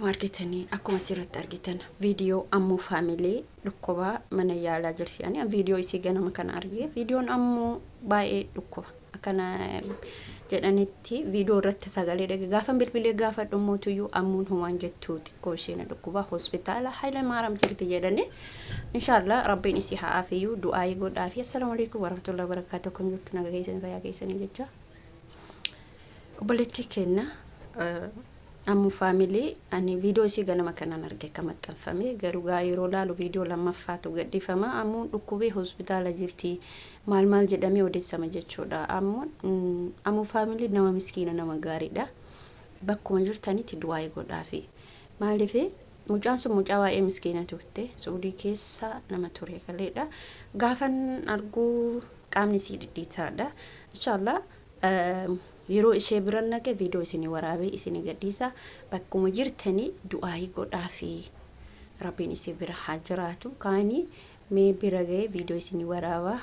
Akkuma argitanii, akkuma asirratti argitan, viidiyoo Ammuu Faamilii dhukkuba mana yaalaa jirti. Ani viidiyoo isii ganama kana arge. Viidiyoon Ammuu baay'ee dhukkuba akkana jedhanitti viidiyoo irratti sagalee dhage. Gaafa bilbilee gaafa dhummuutuyyuu Ammuun humaan jettu xiqqoo isheen dhukkuba hospitaala Haayila Maaram jirti jedhani. Inshaallah Rabbiin isii haa afiyyuu, du'aayii godhaafi. Assalaamu alaikum warahmatullahi wabarakatuh. Akkam jirtu? Naga keessanii, fayyaa keessanii jecha. Obboleettii keenya Ammuu Faamilii, ani viidiyoo isii ganama kanaan arge akka maxxanfame. Garuu gaa yeroo laalu viidiyoo lammaffaatu gadhiifama. Ammuun dhukkubee hospitaala jirti maal maal jedhamee odeessama jechuudha. Ammuun, Ammuu Faamilii, nama miskiina, nama gaariidha. Bakkuma jirtanitti du'aayii godhaafi. Maaliif, mucaan sun mucaa baay'ee miskiina turte. Suudii keessa nama ture kaleedha. Gaafan arguu qaamni isii dhidhiitaadha. Inshaallah yeroo ishee biran naqe viidiyoo isinii waraabee isinii gadhiisa. Bakkuma jirtanii du'aayii godhaafi, Rabbiin isii bira haa jiraatu. Kaanii mee bira ga'ee viidiyoo isinii waraabaa.